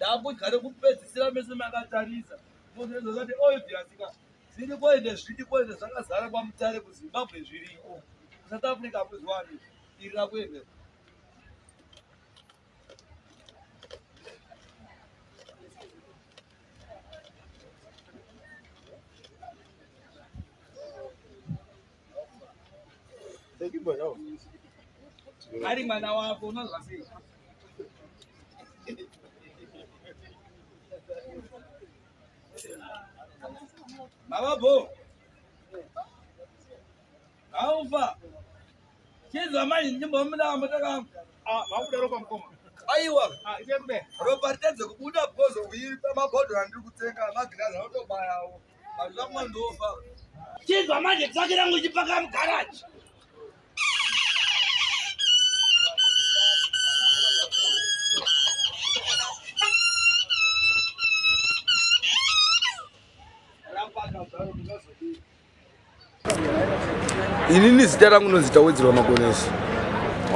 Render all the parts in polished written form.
Ndakudya rekupedzisira mese makatarisa. Mozozoti obvious ka. Zviriko ende zviriko ende zvakazara kwaMutare kuZimbabwe zviriko. South Africa hakuzwani. Iri rakuenda. Ari mwana wako unonzwa sei? Mavabho. Haufa. Chinzwa manje ndimbomudamba mutaka. Ah, vakuda ropa mukoma. Aiwa. Ah, ite kube. Ropa ritadze kubuda because of mabhodhoro andiri kutenga magirazi anotobayawo. Vanhu vakumwa ndofa. Chinzwa manje tsvaki rangu ichipaka mugaraji. Inini zita rangu nonzi Tawedzerwa Magonesi.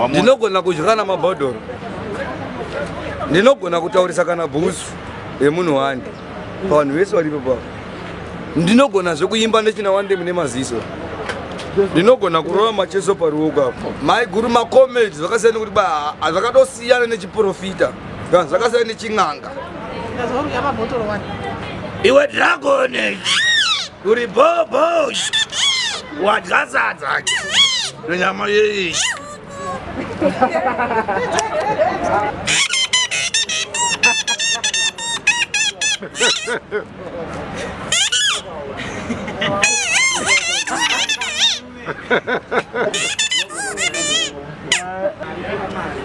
Ndinogona kudya kana mabhodhoro, ndinogona kutaurisa kana bhutsu yemunhu wani pavanhu vese varipo pavo. Ndinogonazve kuimba nechina wande mune maziso, ndinogona kurova macheso paruoko apo. Maiguru makomedi zvakasiyana nekuti ba zvakatosiyana nechiprofita, zvakasiyana nechin'anga. Iwe dragon uri bhobho wadya sadza nenyama yei.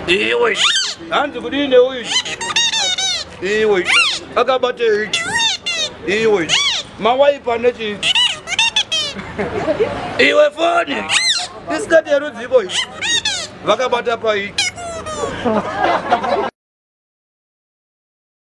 Iwe hanzi kudii neuyu? Iwe akabata ichi. Iwe mawaipa nechii? Iwe foni isikati yerudziko iyi vakabata pai.